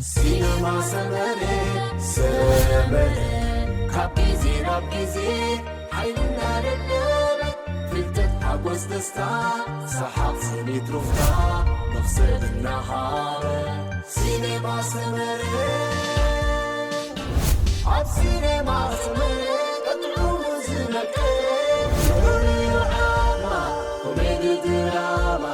ሲነማ ሰመረ፣ ሰመረ፣ ካብ ግዜ ናብ ግዜ ሓይልና ደለበ፣ ፍልጠት፣ ሓጎስ፣ ደስታ፣ ሰሓቕ፣ ስኒት፣ ሩፍታ፣ መኽሰብ እናሃበ። ሲነማ ሰመረ፣ ኣብ ሲነማ ሰመረ፣ ቀጥዑ ዝመቀረ፣ ፍቕሪ ዓማ፣ ኮሜዲ ድራማ፣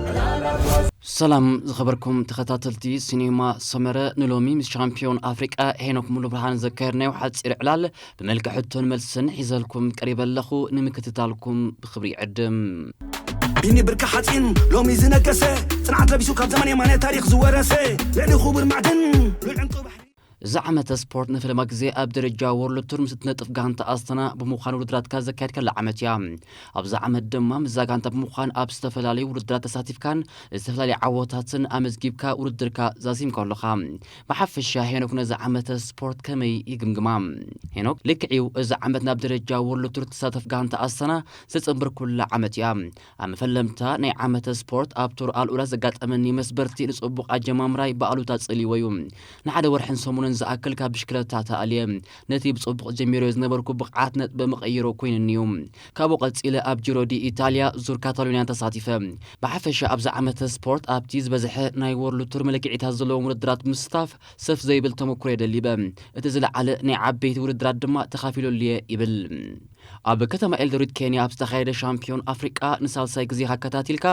ዕላላ ጓዝ። ሰላም ዝኸበርኩም ተኸታተልቲ ሲኔማ ሰመረ፣ ንሎሚ ምስ ሻምፒዮን ኣፍሪቃ ሄኖክ ሙሉ ብርሃን ዘካየድናዮ ሓጺር ዕላል ብመልክዕ ሕቶን መልስን ሒዘልኩም ቀሪበ ኣለኹ። ንምክትታልኩም ብኽብሪ ይዕድም። ቢኒ ብርካ ሓፂን ሎሚ ዝነገሰ፣ ፅንዓት ለቢሱ ካብ ዘመን የማነ ታሪክ ዝወረሰ፣ ልዕሊ ክቡር ማዕድን ሉል ዕንቁ ባሕሪ። እዚ ዓመተ ስፖርት ንፈለማ ግዜ ኣብ ደረጃ ወርልድ ቱር ምስ እትነጥፍ ጋንታ ኣስተና ብምዃን ውድድራትካ ዘካየድካላ ዓመት እያ። ኣብዚ ዓመት ድማ ምስዛ ጋንታ ብምዃን ኣብ ዝተፈላለዩ ውድድራት ተሳቲፍካን ዝተፈላለዩ ዓወታትን ኣመዝጊብካ ውድድርካ ዛዚምካ ኣለኻ። ብሓፈሻ ሄኖክ ነዚ ዓመተ ስፖርት ከመይ ይግምግማ? ሄኖክ፣ ልክዕ እዩ፣ እዚ ዓመት ናብ ደረጃ ወርልድ ቱር ትሳተፍ ጋንታ ኣስተና ዘጸንበርኩላ ዓመት እያ። ኣብ መፈለምታ ናይ ዓመተ ስፖርት ኣብ ቱር ኣልኡላ ዘጋጠመኒ መስበርቲ ንጽቡቕ ኣጀማምራይ ብኣሉታ ጸልይዎ እዩ። ንሓደ ወርሕን ሰሙንን ዝኣክል ካብ ብሽክለታ ተኣልየ። ነቲ ብጽቡቕ ጀሚረዮ ዝነበርኩ ብቕዓት ነጥቢ መቐይሮ ኮይኑኒ እዩ። ካብኡ ቀጺለ ኣብ ጂሮ ዲ ኢታልያ ዙር ካታሎንያን ተሳቲፈ። ብሓፈሻ ኣብዚ ዓመተ ስፖርት ኣብቲ ዝበዝሐ ናይ ወርልድ ቱር መለክዒታት ዘለዎም ውድድራት ምስታፍ ሰፍ ዘይብል ተመኩሮ የደሊበ። እቲ ዝለዓለ ናይ ዓበይቲ ውድድራት ድማ ተኻፊለሉ እየ ይብል። ኣብ ከተማ ኤልዶሪት ኬንያ ኣብ ዝተኻየደ ሻምፒዮን ኣፍሪቃ ንሳልሳይ ግዜ ኣከታቲልካ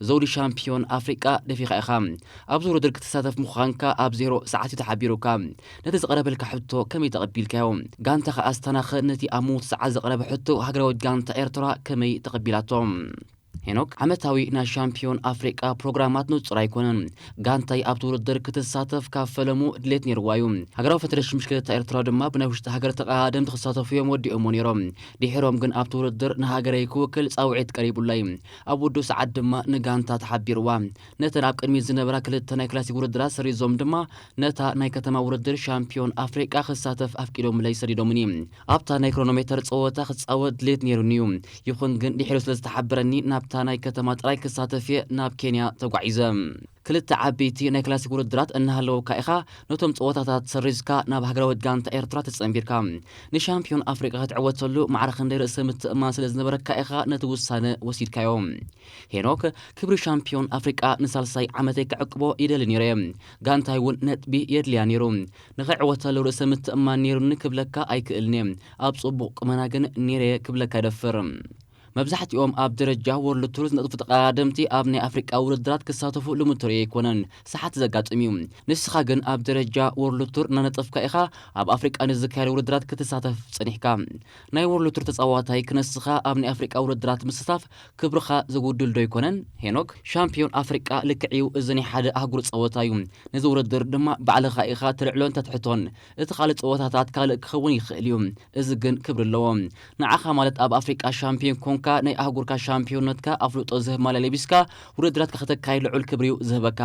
ዘውዲ ሻምፒዮን ኣፍሪቃ ደፊኻ ኢኻ። ኣብዚ ውድድር ክትሳተፍ ምዃንካ ኣብ ዜሮ ሰዓት እዩ ተሓቢሩካ። ነቲ ዝቐረበልካ ሕቶ ከመይ ተቐቢልካዮ? ጋንታኻ ኣስታናኸ ነቲ ኣብ ምውቲ ሰዓት ዝቐረበ ሕቶ ሃገራዊት ጋንታ ኤርትራ ከመይ ተቐቢላቶ? ሄኖክ፣ ዓመታዊ ናይ ሻምፒዮን ኣፍሪቃ ፕሮግራማት ንጹር ኣይኮነን። ጋንታይ ኣብቲ ውድድር ክትሳተፍ ካብ ፈለሙ ድሌት ነይርዋ እዩ። ሃገራዊ ፈደረሽን ብሽክለታ ኤርትራ ድማ ብናይ ውሽጢ ሃገር ተቐዳደምቲ ክሳተፉ እዮም ወዲኦሞ ነይሮም። ድሒሮም ግን ኣብቲ ውድድር ንሃገረይ ክውክል ጻውዒት ቀሪቡለይ። ኣብ ውዱእ ሰዓት ድማ ንጋንታ ተሓቢርዋ። ነተን ኣብ ቅድሚት ዝነበራ ክልተ ናይ ክላሲክ ውድድራት ሰሪዞም ድማ ነታ ናይ ከተማ ውድድር ሻምፒዮን ኣፍሪቃ ክሳተፍ ኣፍቂዶምለይ ሰዲዶምኒ። ኣብታ ናይ ክሮኖሜተር ጸወታ ክጻወት ድሌት ነይሩኒ እዩ። ይኹን ግን ድሒሩ ስለ ዝተሓበረኒ ናብታ ናይ ከተማ ጥራይ ክሳተፍ እየ ናብ ኬንያ ተጓዒዘ። ክልተ ዓበይቲ ናይ ክላሲክ ውድድራት እናሃለወካ ኢኻ ነቶም ጸወታታት ሰሪዝካ ናብ ሃገራዊት ጋንታ ኤርትራ ተጸንቢርካ። ንሻምፒዮን ኣፍሪቃ ክትዕወተሉ ማዕረ ክንደይ ርእሰ ምትእምማን ስለ ዝነበረካ ኢኻ ነቲ ውሳነ ወሲድካዮ? ሄኖክ፣ ክብሪ ሻምፒዮን ኣፍሪቃ ንሳልሳይ ዓመተይ ክዕቅቦ ይደሊ ነይረ። ጋንታይ እውን ነጥቢ የድልያ ነይሩ። ንኽዕወተሉ ርእሰ ምትእምማን ነይሩኒ ክብለካ ኣይክእልን እየ። ኣብ ጽቡቕ ቁመና ግን ነይረ ክብለካ ይደፍር። መብዛሕትኦም ኣብ ደረጃ ወርልድ ቱር ዝነጥፉ ተቐዳደምቲ ኣብ ናይ ኣፍሪቃ ውድድራት ክሳተፉ ልሙድ ተርእዮ ኣይኮነን፣ ሰሓት ዘጋጥም እዩ። ንስኻ ግን ኣብ ደረጃ ወርልድ ቱር እናነጠፍካ ኢኻ ኣብ ኣፍሪቃ ንዝካየዱ ውድድራት ክትሳተፍ ጸኒሕካ። ናይ ወርልድ ቱር ተጻዋታይ ክነስኻ ኣብ ናይ ኣፍሪቃ ውድድራት ምስታፍ ክብርኻ ዘጉድል ዶ ኣይኮነን? ሄኖክ፣ ሻምፒዮን ኣፍሪቃ ልክዕ እዩ፣ እዚ ናይ ሓደ ኣህጉር ጸወታ እዩ። ነዚ ውድድር ድማ ባዕልኻ ኢኻ ትልዕሎን ተትሕቶን። እቲ ካልእ ጸወታታት ካልእ ክኸውን ይኽእል እዩ። እዚ ግን ክብሪ ኣለዎ። ንዓኻ ማለት ኣብ ኣፍሪቃ ሻምፒዮን ኮንካ ናይ ኣህጉርካ ሻምፒዮንነትካ ኣፍልጦ ዝህብ ማልያ ለቢስካ ውድድራትካ ከተካይድ ልዑል ክብሪ እዩ ዝህበካ።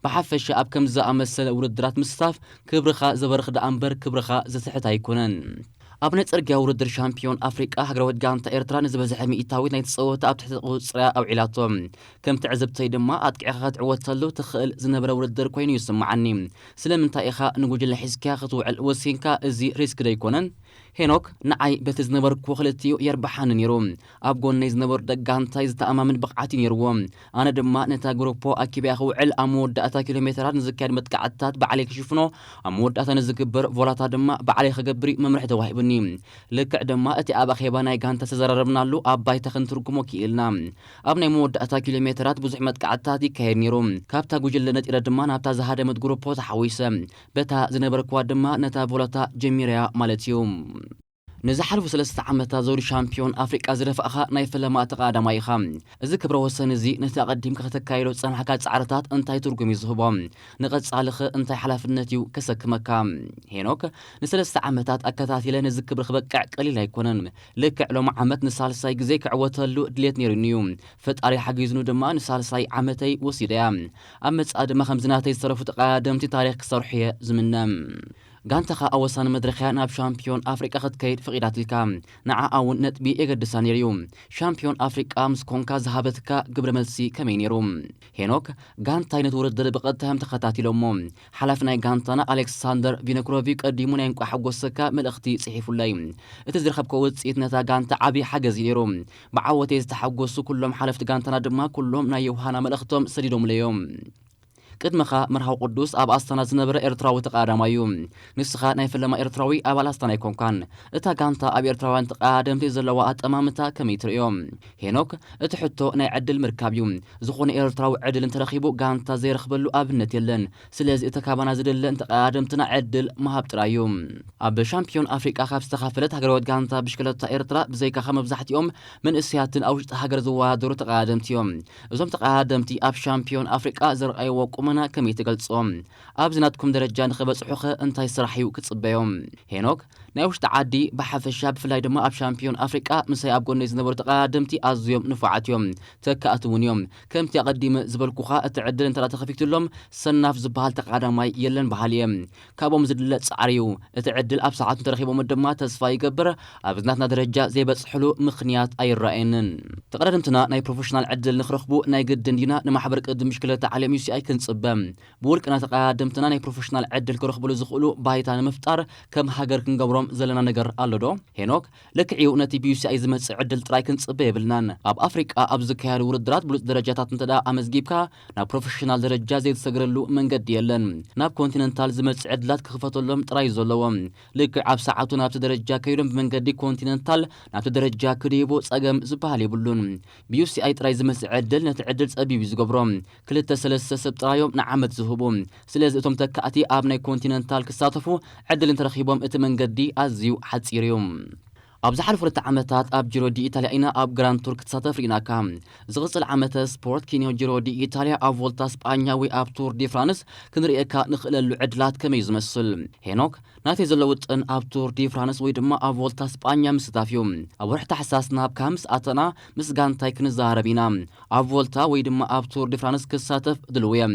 ብሓፈሻ ኣብ ከምዚ ዝኣመሰለ ውድድራት ምስታፍ ክብርኻ ዘበርኽ ደኣ እምበር ክብርኻ ዘስሕት ኣይኮነን። ኣብ ናይ ጽርግያ ውድድር ሻምፒዮን ኣፍሪቃ ሃገራዊት ጋንታ ኤርትራ ንዝበዝሐ ሚእታዊት ናይቲ ጸወታ ኣብ ትሕቲ ቁጽርያ ኣውዒላቶ። ከም ትዕዝብተይ ድማ ኣጥቂዕኻ ክትዕወተሉ ትኽእል ዝነበረ ውድድር ኮይኑ ይስምዓኒ። ስለምንታይ ኢኻ ንጉጅለ ሒዝካያ ክትውዕል ወሲንካ? እዚ ሪስክ ዶ ኣይኮነን? ሄኖክ፣ ንዓይ በቲ ዝነበርኩዎ ክልቲኡ የርብሓኒ ነይሩ። ኣብ ጎነይ ዝነበሩ ደቂ ጋንታይ ዝተኣማምን ብቕዓት እዩ ነይርዎም። ኣነ ድማ ነታ ግሩፖ ኣኪበያ ክውዕል ኣብ መወዳእታ ኪሎ ሜተራት ንዝካየድ መጥቃዕትታት ባዕለይ ክሽፍኖ፣ ኣብ መወዳእታ ንዝግበር ቮላታ ድማ ባዕለይ ክገብር እዩ መምርሒ ተዋሂቡኒ። ልክዕ ድማ እቲ ኣብ ኣኼባ ናይ ጋንታ ዝተዘራረብናሉ ኣብ ባይታ ክንትርጉሞ ክኢልና። ኣብ ናይ መወዳእታ ኪሎ ሜተራት ብዙሕ መጥቃዕትታት ይካየድ ነይሩ። ካብታ ጉጅለ ነጢረ ድማ ናብታ ዝሃደመት ግሩፖ ተሓዊሰ። በታ ዝነበርኩዋ ድማ ነታ ቮላታ ጀሚረያ ማለት እዩ። ንዝሓለፉ ሰለስተ ዓመታት ዘውዲ ሻምፒዮን ኣፍሪቃ ዝደፋእኻ ናይ ፈለማ ተቐዳዳማይ ኢኻ። እዚ ክብረ ወሰን እዚ ነቲ ኣቐዲምካ ከተካይዶ ዝጸናሕካ ጻዕርታት እንታይ ትርጉም እዩ ዝህቦ? ንቐጻልኸ እንታይ ሓላፍነት እዩ ከሰክመካ? ሄኖክ፣ ንሰለስተ ዓመታት ኣከታቲለ ነዚ ክብሪ ክበቅዕ ቀሊል ኣይኮነን። ልክዕ ሎሚ ዓመት ንሳልሳይ ግዜ ክዕወተሉ ድሌት ነይሩኒ እዩ። ፈጣሪ ሓጊዝኑ ድማ ንሳልሳይ ዓመተይ ወሲደያ። ኣብ መጻኢ ድማ ከምዚ ናተይ ዝተረፉ ተቐዳደምቲ ታሪኽ ክሰርሑ እየ ዝምነ። ጋንታኻ ኣብ ወሳኒ መድረኽያ ናብ ሻምፒዮን ኣፍሪቃ ክትከይድ ፈቒዳትልካ። ንዓኣ እውን ነጥቢ የገድሳ ነይሩ እዩ። ሻምፒዮን ኣፍሪቃ ምስ ኮንካ ዝሃበትካ ግብረ መልሲ ከመይ ነይሩ? ሄኖክ፣ ጋንታይ ነቲ ውድድር ብቐጥታ እዮም ተኸታቲሎሞ። ሓላፊ ናይ ጋንታና ኣሌክሳንደር ቪነክሮቪ ቀዲሙ ናይ እንቋዕ ሓጎሰካ መልእኽቲ ጽሒፉለይ። እቲ ዝረኸብኮ ውጽኢት ነታ ጋንታ ዓቢ ሓገዝ እዩ ነይሩ። ብዓወተይ ዝተሓጎሱ ኩሎም ሓለፍቲ ጋንታና ድማ ኩሎም ናይ ዮሃና መልእኽቶም ሰዲዶምለይ እዮም። ቅድመኻ መርሃዊ ቅዱስ ኣብ ኣስታና ዝነበረ ኤርትራዊ ተቓዳማይ እዩ። ንስኻ ናይ ፈለማ ኤርትራዊ ኣባል ኣስታና ኣይኮንካን። እታ ጋንታ ኣብ ኤርትራውያን ተቓደምቲ ዘለዋ ኣጠማምታ ከመይ ትርእዮ? ሄኖክ፣ እቲ ሕቶ ናይ ዕድል ምርካብ እዩ። ዝኾነ ኤርትራዊ ዕድል እንተረኺቡ ጋንታ ዘይረኽበሉ ኣብነት የለን። ስለዚ እቲ ካባና ዝድለ ንተቓደምትና ዕድል ምሃብ ጥራይ እዩ። ኣብ ሻምፒዮን ኣፍሪቃ ካብ ዝተኻፈለት ሃገራዊት ጋንታ ብሽክለታ ኤርትራ ብዘይካኻ መብዛሕትኦም መንእሰያትን ኣብ ውሽጢ ሃገር ዝወዳደሩ ተቓደምቲ እዮም። እዞም ተቓደምቲ ኣብ ሻምፒዮን ኣፍሪቃ ዘርኣይዎ ቁመና ከመይ ትገልጾ? ኣብዚ ናትኩም ደረጃ ንኽበጽሑኸ እንታይ ስራሕ እዩ ክጽበዮም? ሄኖክ፣ ናይ ውሽጢ ዓዲ ብሓፈሻ ብፍላይ ድማ ኣብ ሻምፒዮን ኣፍሪቃ ምሳይ ኣብ ጎነይ ዝነበሩ ተቓደምቲ ኣዝዮም ንፉዓት እዮም፣ ተካእቲ እውን እዮም። ከምቲ ኣቐዲመ ዝበልኩኻ እቲ ዕድል እንተ ተኸፊቱሎም ሰናፍ ዝበሃል ተቓዳማይ የለን በሃሊ እየ። ካብኦም ዝድለ ጻዕሪ እዩ። እቲ ዕድል ኣብ ሰዓቱ እንተረኺቦም ድማ ተስፋ ይገብር፣ ኣብዚ ናትና ደረጃ ዘይበጽሕሉ ምኽንያት ኣይረኣየንን። ተቐዳደምትና ናይ ፕሮፌሽናል ዕድል ንኽረኽቡ ናይ ግድን ዲና ንማሕበር ቅድም ብሽክለታ ዓለም ዩ ሲ ኣይ ክንጽበ? ብውልቅና ተቐዳደምትና ናይ ፕሮፌሽናል ዕድል ክረኽብሉ ዝኽእሉ ባይታ ንምፍጣር ከም ሃገር ክንገብሮም ዘለና ነገር ኣሎ ዶ? ሄኖክ፣ ልክዕ'ዩ፣ ነቲ ብዩ ሲ ኣይ ዝመጽእ ዕድል ጥራይ ክንጽበ የብልናን። ኣብ ኣፍሪቃ ኣብ ዝካየዱ ውድድራት ብሉጽ ደረጃታት እንተ ደኣ ኣመዝጊብካ፣ ናብ ፕሮፌሽናል ደረጃ ዘይትሰግረሉ መንገዲ የለን። ናብ ኮንቲነንታል ዝመጽእ ዕድላት ክኽፈተሎም ጥራይ እዩ ዘለዎም። ልክዕ ኣብ ሰዓቱ ናብቲ ደረጃ ከይዶም ብመንገዲ ኮንቲነንታል ናብቲ ደረጃ ክድይቡ ጸገም ዝበሃል የብሉን። ብዩ ሲ ኣይ ጥራይ ዝመጽእ ዕድል ነቲ ዕድል ጸቢብ እዩ ዝገብሮ። ክልተ ሰለስተ ሰብ ጥራዮም ንዓመት ዝህቡ። ስለዚ እቶም ተካእቲ ኣብ ናይ ኮንቲነንታል ክሳተፉ ዕድል እንተረኺቦም እቲ መንገዲ ኣዝዩ ሓጺር እዩ። ኣብ ዝሓለፉ ክልተ ዓመታት ኣብ ጂሮ ዲ ኢታልያ ኢና ኣብ ግራንድ ቱር ክትሳተፍ ርኢናካ። ዝቕጽል ዓመተ ስፖርት ኪንዮ ጂሮ ዲ ኢታልያ ኣብ ቮልታ ስጳኛ ወይ ኣብ ቱር ዲ ፍራንስ ክንርእየካ ንኽእለሉ ዕድላት ከመይ እዩ ዝመስል? ሄኖክ፣ ናተይ ዘሎ ውጥን ኣብ ቱር ዲ ፍራንስ ወይ ድማ ኣብ ቮልታ ስጳኛ ምስታፍ እዩ። ኣብ ወርሒ ታሕሳስ ናብ ካምስ ኣተና ምስ ጋንታይ ክንዘራረብ ኢና። ኣብ ቮልታ ወይ ድማ ኣብ ቱር ዲ ፍራንስ ክሳተፍ ድልው እየ።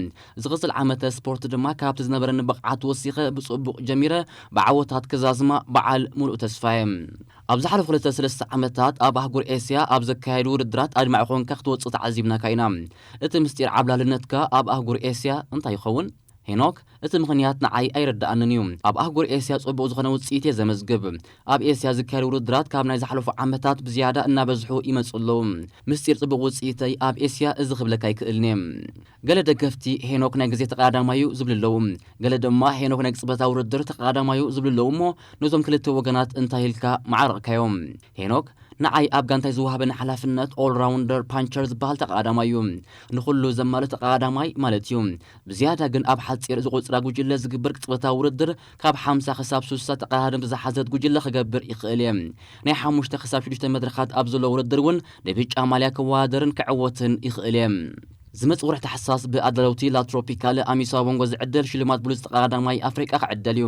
ዝቕጽል ዓመተ ስፖርት ድማ ካብቲ ዝነበረኒ ብቕዓት ወሲኸ ብጽቡቕ ጀሚረ ብዓወታት ክዛዝማ በዓል ሙሉእ ተስፋ እየ። ኣብ ዝሓለፉ ክልተ ሰለስተ ዓመታት ኣብ ኣህጉር ኤስያ ኣብ ዘካየዱ ውድድራት ኣድማዒ ኮንካ ክትወጽእ ተዓዚብናካ ኢና። እቲ ምስጢር ዓብላልነትካ ኣብ ኣህጉር ኤስያ እንታይ ይኸውን? ሄኖክ፣ እቲ ምኽንያት ንዓይ ኣይርድኣንን እዩ። ኣብ ኣህጉር ኤስያ ጽቡቕ ዝኾነ ውጽኢት እየ ዘመዝግብ። ኣብ ኤስያ ዝካየዱ ውድድራት ካብ ናይ ዝሓለፉ ዓመታት ብዝያዳ እናበዝሑ ይመጹ ኣለዉ። ምስጢር ጽቡቕ ውጽኢተይ ኣብ ኤስያ እዚ ክብለካ ኣይክእልን እየ። ገለ ደገፍቲ ሄኖክ ናይ ግዜ ተቐዳዳማይ እዩ ዝብሉ ኣለዉ። ገለ ድማ ሄኖክ ናይ ቅጽበታዊ ውድድር ተቐዳዳማይ እዩ ዝብሉ ኣለዉ እሞ ነዞም ክልተ ወገናት እንታይ ኢልካ ምዓረቕካዮም? ሄኖክ፣ ንዓይ ኣብ ጋንታይ ዝወሃበኒ ሓላፍነት ኦል ራውንደር ፓንቸር ዝበሃል ተቐዳዳማይ እዩ። ንኹሉ ዘማልእ ተቐዳዳማይ ማለት እዩ። ብዝያዳ ግን ኣብ ሓጺር ዝቑጽራ ጉጅለ ዝግበር ቅጽበታዊ ውድድር ካብ ሓምሳ ክሳብ ስሳ ተቐዳደምቲ ዝሓዘት ጉጅለ ክገብር ይኽእል እየ። ናይ ሓሙሽተ ክሳብ ሽዱሽተ መድረኻት ኣብ ዘሎ ውድድር እውን ንብጫ ማልያ ክወዳደርን ክዕወትን ይኽእል እየ። ዝመጽእ ወርሒ ታሕሳስ ብኣዳለውቲ ላ ትሮፒካለ ኣሚሳ ቦንጎ ዝዕደል ሽልማት ብሉጽ ተቐዳዳማይ ኣፍሪቃ ክዕደል እዩ።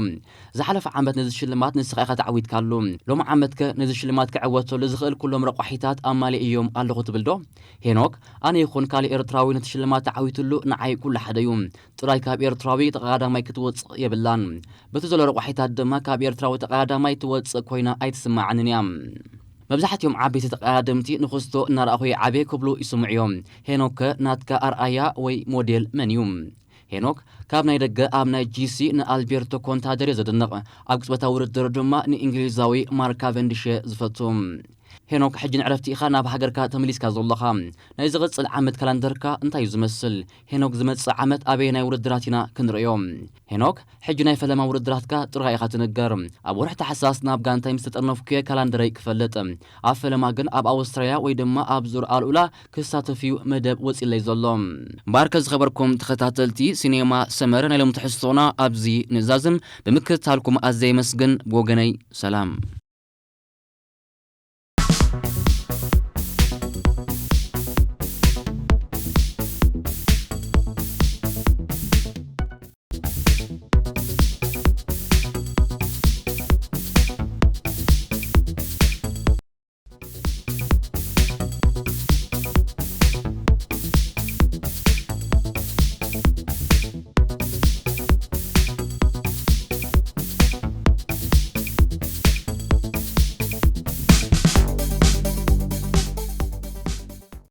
ዝሓለፈ ዓመት ነዚ ሽልማት ንስኻ ኢኻ ተዓዊትካሉ። ሎም ዓመትከ ነዚ ሽልማት ክዕወተሉ ዝኽእል ኩሎም ረቋሒታት ኣማሊእ እዮም ኣለኹ ትብል ዶ? ሄኖክ፣ ኣነ ይኹን ካልእ ኤርትራዊ ነቲ ሽልማት ተዓዊትሉ ንዓይ ኩሉ ሓደ እዩ። ጥራይ ካብ ኤርትራዊ ተቐዳዳማይ ክትወጽእ የብላን። በቲ ዘሎ ረቋሒታት ድማ ካብ ኤርትራዊ ተቐዳዳማይ ትወጽእ ኮይና ኣይትስማዓንን እያ። መብዛሕትኦም ዓበይቲ ተቐዳደምቲ ንክስቶ እናረኣኹ ይዓብየ ክብሉ ይስምዑ እዮም። ሄኖክ ከ ናትካ ኣርኣያ ወይ ሞዴል መን እዩ? ሄኖክ፣ ካብ ናይ ደገ ኣብ ናይ ጂ ሲ ንኣልቤርቶ ኮንታደር እየ ዘድንቕ፣ ኣብ ቅጽበታዊ ውድድር ድማ ንእንግሊዛዊ ማርክ ካቨንዲሽ እየ ዝፈቱ። ሄኖክ፣ ሕጂ ንዕረፍቲ ኢኻ ናብ ሃገርካ ተመሊስካ ዘለኻ። ናይ ዝቕጽል ዓመት ካላንደርካ እንታይ እዩ ዝመስል? ሄኖክ፣ ዝመጽእ ዓመት ኣበየናይ ውድድራት ኢና ክንርእዮ? ሄኖክ፣ ሕጂ ናይ ፈለማ ውድድራትካ ጥራይ ኢኻ ትንገር። ኣብ ወርሒ ታሕሳስ ናብ ጋንታይ ምስ ተጠርነፍኩ እየ ካላንደረይ ክፈልጥ። ኣብ ፈለማ ግን ኣብ ኣውስትራልያ ወይ ድማ ኣብ ዙር ኣልኡላ ክሳተፍ እዩ መደብ ወጺለይ ዘሎ። እምበኣርከ ዝኸበርኩም ተኸታተልቲ ሲኔማ ሰመረ፣ ናይ ሎም ትሕዝቶና ኣብዚ ንዛዝም። ብምክትታልኩም ኣዝየ የመስግን። ብወገነይ ሰላም።